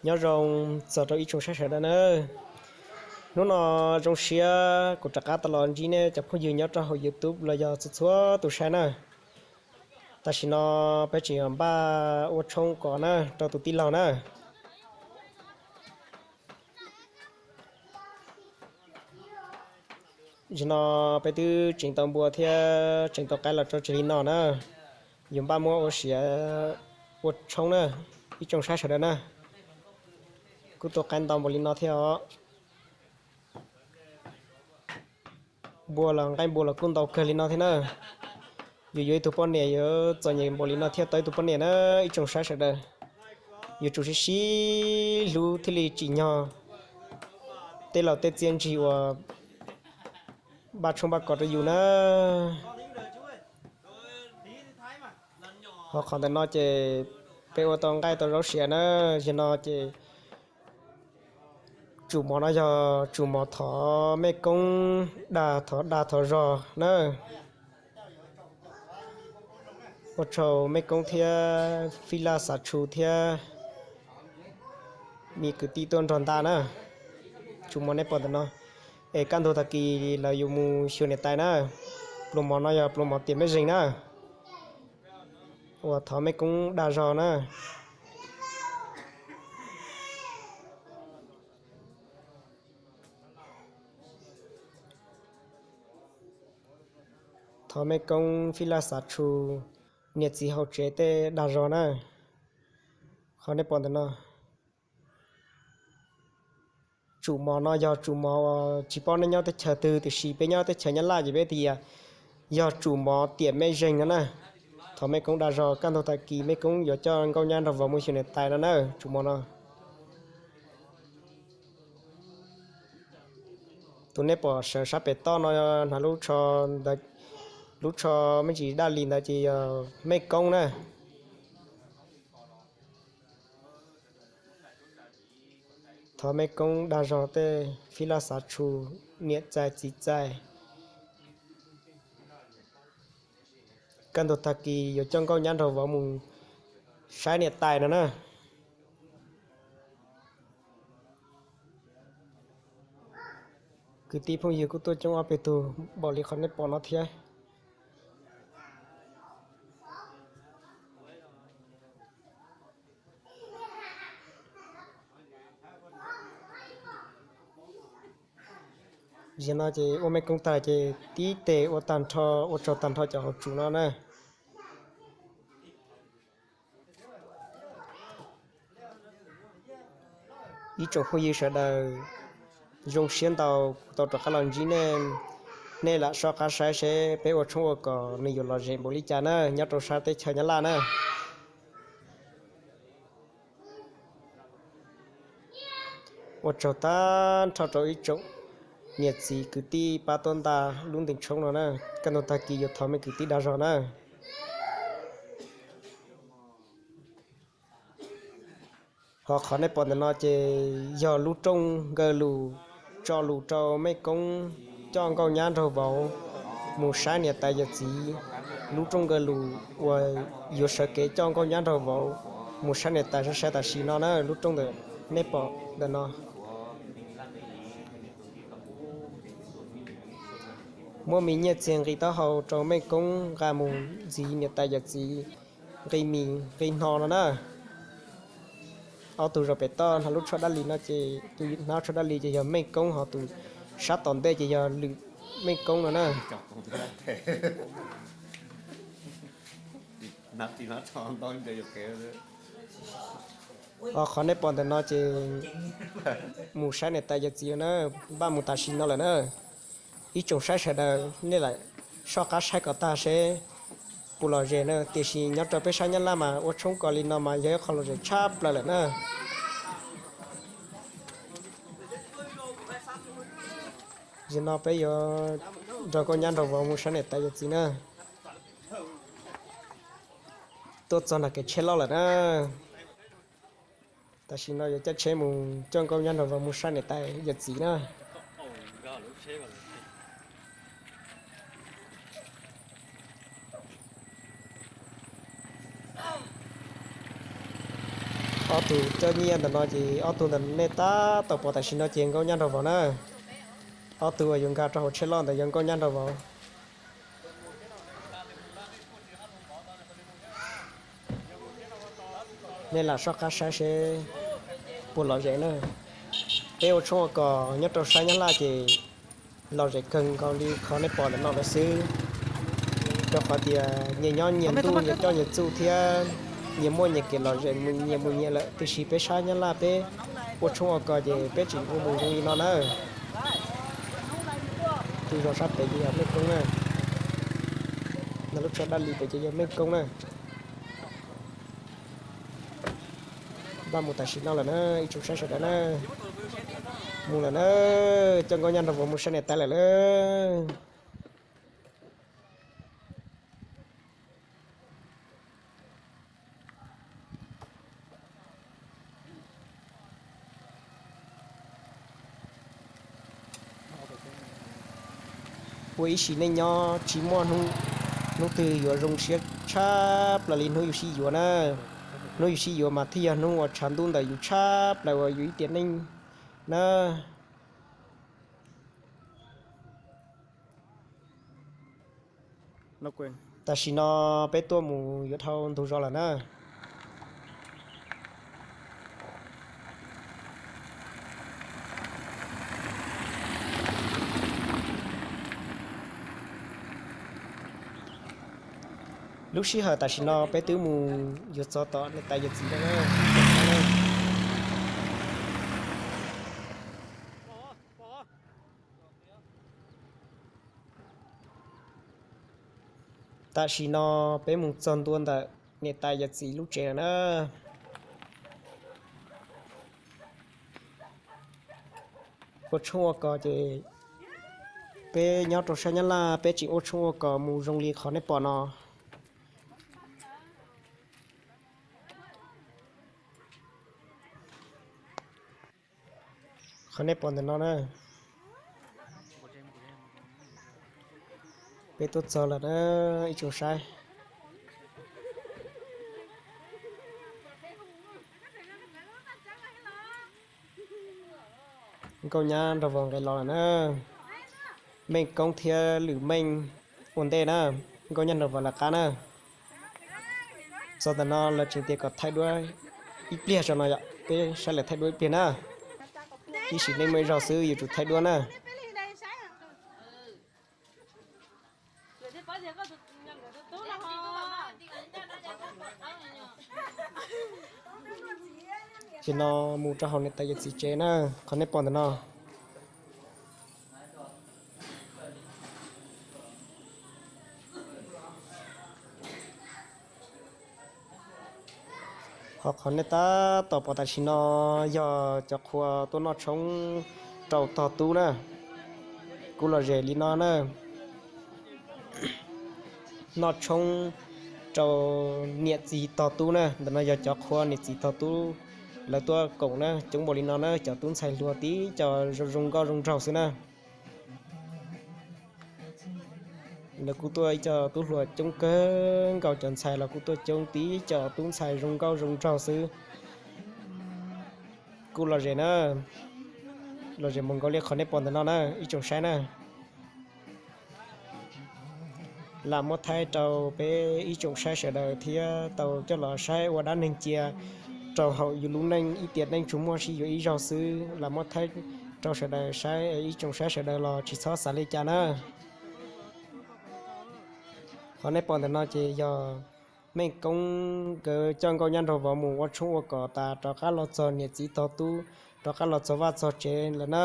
Nyob zoo txog rau ib tsoom saib sawv daws na. Hnub no zoo siab kuv rov qab tau los ntsib nej cov phooj ywg nyob rau hauv YouTube los yog txhua txhua tus saib na. Tam sim no peb tseem yuav npaj ua tshoob kos na rau tus tij laug na. Zaum no peb twb tseem tau npua thiab tseem tau qaib los rau tsev li no na. Yuav npaj muab ua siav ua tshoob na, ib tsoom saib sawv daws na. Kuj tua qaib ntau npaum li no thiab os. Npua los nqaij npua los kuj ntau kawg li no thiab na. Yus yuav ib tug poj niam yuav txom nyem npaum li no thiaj tau ib tug poj niam na, ib tsoom saib sawv daws. Yuav tsum sib sib hlub thiaj li tsim nyog tej laus tej txiaj ntsig uas npaj tshoob npaj kos rau yus na. Ho qhov ntawm no ces peb ua tau nqaij tau zaub siav na, zaum no ces tsum mov no yog tsum mov thov mej koob dag thov dag thov zog na. Ua tsaug mej koob thiab Fij Laj Xav Tshu thiab me kwv tij tuaj nrog ntaj na. Tsum mov nej pom ntawm no, es kaj ntug tag kis lawv yuav mus xyuas niam tais na. Pluas mov no yog pluas mov tiam mej zeeg na, uas thov mej koob dag zog na. Thov mej koob Fij Laj Xav Tshu niam txiv hauv tsev tej dag zog na. Qhov nej pom ntawm no, tsum mov no yog tsum mov uas tsis paub nej nyob teb chaws twg, tiam sis peb nyob teb chaws Nyab Laj ces peb tias yog tsum mov tiam mej zeeg no na. Thov mej koob dag zog, kaj ntug tag kis mej koob yuav coj nkauj nyab nraug vauv mus xyuas niam tais no na, tsum mov no. Tus nej pom sawv sab pem toj no hnav lub tsho ntawd, lub tsho me ntsis daj li ntawd ces yog mej koob na. Thov mej koob dag zog tej Fij Laj Xav Tshu niam txais txiv txais. Kaj ntug tag kis yuav coj nkauj nyab nraug vauv mus saib niam tais no na. Kwv tij phooj ywg kuj tuaj coob ob peb tug npaum li qhov nej pom no thiab. Zaum no ces ua mej koob tag ces tib teg ua tag nrho, ua tsaug tag nrho cov hauv tsum no na. Ib tsoom phooj ywg sawv daws, zoo siab ntau kuv tau rov qab los ntsib nej, nej lam soj qab saib seb peb ua tshoob ua kos nws yuav lom zem npaum li cas na nyob rau sab teb chaws Nyab Laj na. Ua tsaug tag nrho rau ib tsoom niam txiv kwv tij pab tuaj ntaj lub ntees tshoob no na, kaj ntug tag kis yuav thov mej kwv tij dag zog na. Ho qhov nej pom ntawm no ces yog lub rooj nkaw lus tso lus rau mej koob coj nkauj nyab nraug vauv mus saib niam tais yawm txiv. Lub rooj nkaw lus uas yuav sawv kev coj nkauj nyab nraug vauv mus saib niam tais sai sai tam sim no na, lub rooj ntawm nej pom ntawm no. Muab me nyiaj txiag nqi taub hau rau mej koob nqa mus ntxiv niam tais yawm txiv nqi mis nqi hno no na. Ob tug zaum pem toj hnav lub tsho dab li no ces tus hnav tsho dab li ces yog mej koob, ho tus sab tom ntej ces yog lwm mej koob no na. Ho qhov nej pom ntawm no ces mus saib niam tais yawm txiv na, npaj mus tam sim no lawm na. Ib tsoom saib sawv daws nej lam soj qab saib kom tag seb puas lom zem na, tiam sis nyob rau peb sab Nyab Laj mas ua tshoob kos li no mas yog ib qho lom zem tshaj plaws lawm na. Zaum no peb yuav nrog nkauj nyab nraug vauv mus saib niam tais yawm txiv na. Tuaj txog nram kev tsheb loj lawm na. Tam sim no yuav caij tsheb mus coj nkauj nyab nraug vauv mus saib niam tais yawm txiv na. Ob Coj nyiaj ntawm no ces ob tug ntawm nej tab tom pom tam sim no ces nkauj nyab nraug vauv na. Ob tug uas yus nkag rau hauv tsheb loj ntawd yog nkauj nyab nraug vauv. Nej lam soj qab saib seb puas lom zem na. Peb ua tshoob ua kos nyob rau sab Nyab Laj ces lom zem kawg nkaus li qhov nej pom ntawm no lawm xwb. Rau qhov tias nyias nyob nyias ntuj, nyias coj nyias txuj thiab nyias muaj nyias kev lom zem, nyias mus nyias lawm. Tiam sis peb sab Nyab Laj peb ua tshoob ua kos ces peb tseem ua mus zoo li no na. Tus zos sab pem ces yog Mej Koob na. No lub tsho daj li pem ces yog Mej Koob na. Npaj mus tam sim no lawm na, ib tsoom saib sawv daws na. Mus lawm na, coj nkauj nyab nraug vauv mus saib niam tais lawm lauj. Ua ib sim neej nyob tsis muaj hnub twg yuav zoo siab tshaj plaws li hnub yus sib yuav na. Hnub yus sib yuav mas thiaj yog hnub uas tshav ntuj ntawm yus tshaj plaws uas yus ib tiam neej na. Tam sim no peb tuaj mus yuav dhau ntug zos lawm na. Lub sij hawm tam sim no peb twb mus yuav txog tom niam tais yawm txiv lawm na. Tam sim no peb mus txog ntua ntawm niam tais yawm txiv lub tsev lawm na. Ua tshoob ua kos ces peb nyob rau sab Nyab Laj peb tseem ua tshoob ua kos mus zoo li qhov nej pom no. Qhov nej pom ntawm no na, peb tuaj txog lawm na, ib tsoom saib. Nkauj nyab nraug vauv nqes los lawm na. Meej Koob thiab Lwm Meej ua ntej na, Nkauj nyab nraug vauv lawv qab na. Txog ntawm no lawv tseem tias kom thaij duab ib pliag tso no yom, peb saib lawv thaij duab ib pliag na. Ib sim neej muaj ib zaug xwb yuav tsum thaij duab na. Ces no mus rau hauv niam tais yawm txiv tsev na, qhov nej pom ntawm no. Ho qhov nej tab tom pom tam sim no yog cov qhua tuaj noj tshoob rau tog tub na. Kuj lom zem li no na. Noj tshoob rau niam txiv tog tub na, ntawm no yog cov qhua niam txiv tog tub lawv tuaj koom na, coob npaum li no na, cov tub ntxhais hluas tib co zoo zoo nkauj zoo nraug xwb na. Lawv kuj tuaj ib co tub hluas coob kawg nkaus, cov ntxhais los kuj tuaj coob tib co tub ntxhais zoo nkauj zoo nraug xwb. Kuj lom zem na, lom zem mus nkaus li qhov nej pom ntawm no na ib tsoom saib na. Lam muab thaij rau peb ib tsoom saib sawv daws thiab tau coj los saib ua dab neeg cia rau hauv yus lub neej, ib tiam neej tsuas muaj sib yuav ib zaug xwb. Lam muab thaij rau sawv daws saib, ib tsoom saib sawv daws los tsis txhob xav li cas na. Qhov nej pom ntawm no ces yog Meej Koob nkawd coj Nkauj Nyab Nraug Vauv mus ua tshoob ua kos tas rov qab los txog niam txiv tog tub, rov qab los txog vaj txog tsev lawm na.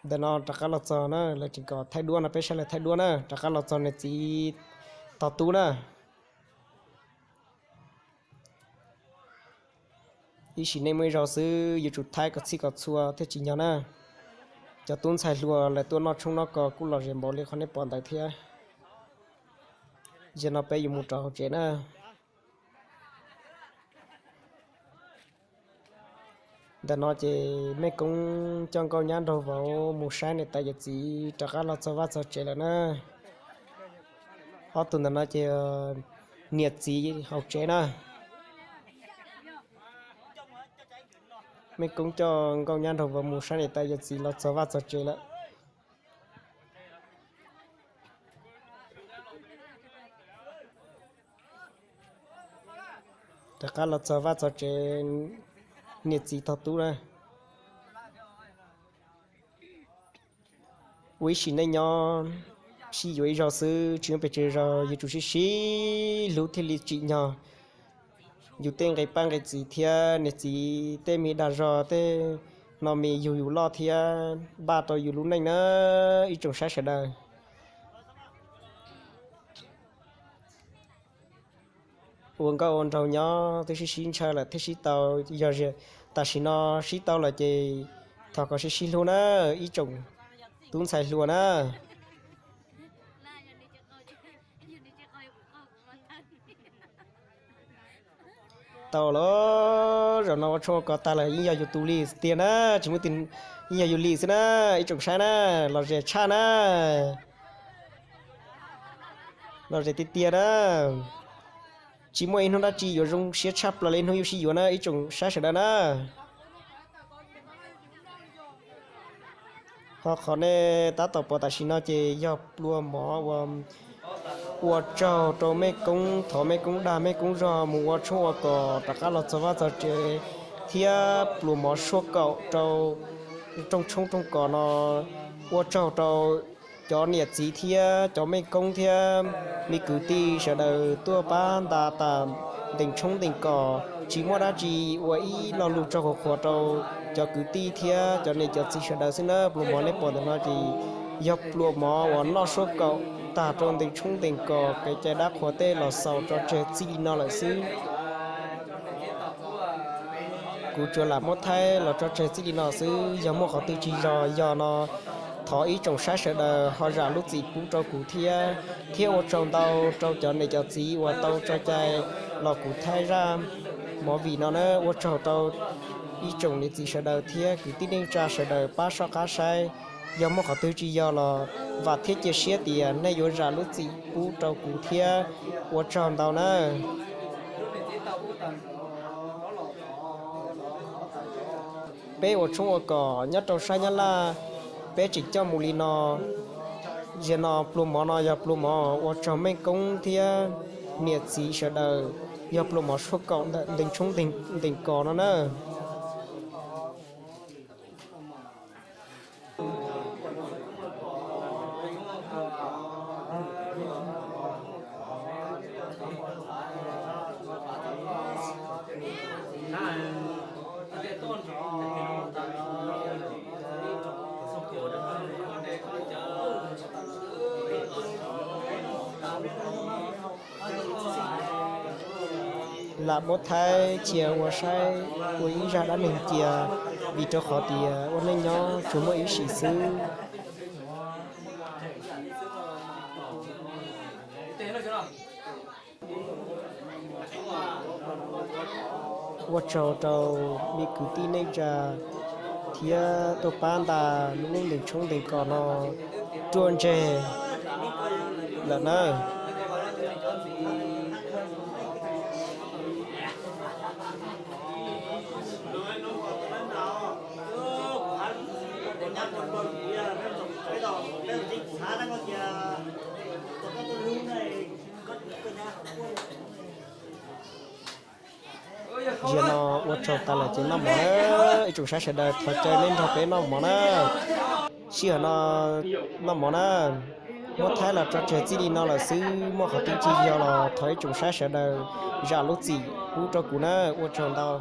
Ntawm no rov qab los txog na, lawv tseem kom thaij duab no, peb saib lawv thaij duab na, rov qab los txog niam txiv tog tub na. Ib sim neej muaj ib zaug xwb, yuav tsum thaij kom txhij kom txhua thiaj tsis nyog na. Cov tub ntxhais hluas lawv tuaj noj tshoob noj kos kuj lom zem npaum li qhov nej pom ntawd thiab. Zaum no peb yuav mus rau hauv tsev na. Ntawm no ces Meej Koob coj Nkauj Nyab Nraug Vauv mus saib niam tais yawm txiv rov qab los txog vaj txog tsev lawm na. Ob tug ntawm no ces niam txiv hauv tsev na. Mej Koob coj Nkauj Nyab nrog Vauv mus saib niam tais yawm txiv los txog vaj txog tsev lawm. Rov qab los txog vaj txog tsev, niam txiv tog tub na. Ua ib sim neej nyob sib yuav ib zaug xwb, tsis muaj pes tsawg zaug yuav tsum sib sib hlub thiaj li tsim nyog yus tej nqe pab nqe txiv thiab niam txiv tej me dag zog tej no me yug yus loj thiab npaj rau yus lub neej na ib tsoom saib sawv daws. Ua nkauj ua nraug nyob twb sib sib ntshaw lawm thiaj sib tau, yog tam sim no sib tau lawm ces thov kom sib sib hlub na ib tsoom tub ntxhais hluas na. Tau los, zaum no ua tshoob ua kos tag lawm yeej yog yus tus li tiag na, tsis muaj, yeej yog yus li xwb na, ib tsoom saib na, los zem tshaj na, los zem tiag tiag na. Tsis muaj ib hnub dab tsi yuav zoo siab tshaj plaws li hnub yus sib yuav na ib tsoom saib sawv daws na. Ho qhov nej tab tom pom tam sim no ces yog pluas mov uas ua tsaug rau mej koob, thov mej koob dag mej koob zog mus ua tshoob ua kos rov qab los txog vaj txog tsev, thiab pluas mov suab kaum rau rooj tshoob rooj kos no ua tsaug rau cov niam txiv thiab cov mej koob thiab me kwv tij sawv daws tuaj pab nta tas ntees tshoob ntees kos, tsis muaj dab tsi, ua ib lo lus tsaug qhuav qhuav rau cov kwv tij thiab cov niam cov txiv sawv daws xwb na. Pluas mov nej pom ntawm no ces yog pluas mov uas noj suab kaum tag rau ntees tshoob ntees kos kev cai dab qhuas tej los xaus tso tseg txij li no lawm xwb. Kuv tsuas lam muab thaij los tso tseg txij li no xwb, yog muaj qhov twg tsis yog yog no thov ib tsoom saib sawv daws ho zam lub txim pub rau kuv thiab, thiab ua tsaug ntau rau cov niam cov txiv uas tau tso cai los kuv thaij zaj movie no na, ua tsaug rau ib tsoom niam txiv sawv daws thiab kwv tij neej tsa sawv daws pab soj qab saib, yog muaj qhov twg tsis yog los vam thiab cia siab tias nej yuav zam lub txim pub rau kuv thiab, ua tsaug ntau na. Peb ua tshoob ua kos nyob rau sab Nyab Laj, peb tseem coj mus li no. Zaum no pluas mov no yog pluas mov ua tsaug mej koob thiab niam txiv sawv daws, yog pluas mov suab kaum ntawm ntees tshoob ntees kos no na. Lam muab thaib cia ua saib ua ib zaj dab neeg cia, vim rau qhov tias ua neej nyob tsuas muaj ib sim xwb. Ua tsaug rau me kwv tij neej tsa thiab tuaj pab nta lub ntees tshoob ntees kos no ruaj ntseg lawm na. Zaum no ua tsaug tas lawm ces noj mov na, ib tsoom saib sawv daws thov caw nej nrog peb noj mov na. Sij hawm no noj mov na, muab thaib los tso tseg txij li no lawm xwb, muaj qhov twg tsis yog los thov ib tsoom saib sawv daws zam lub txim pub rau kuv na, ua tsaug ntau.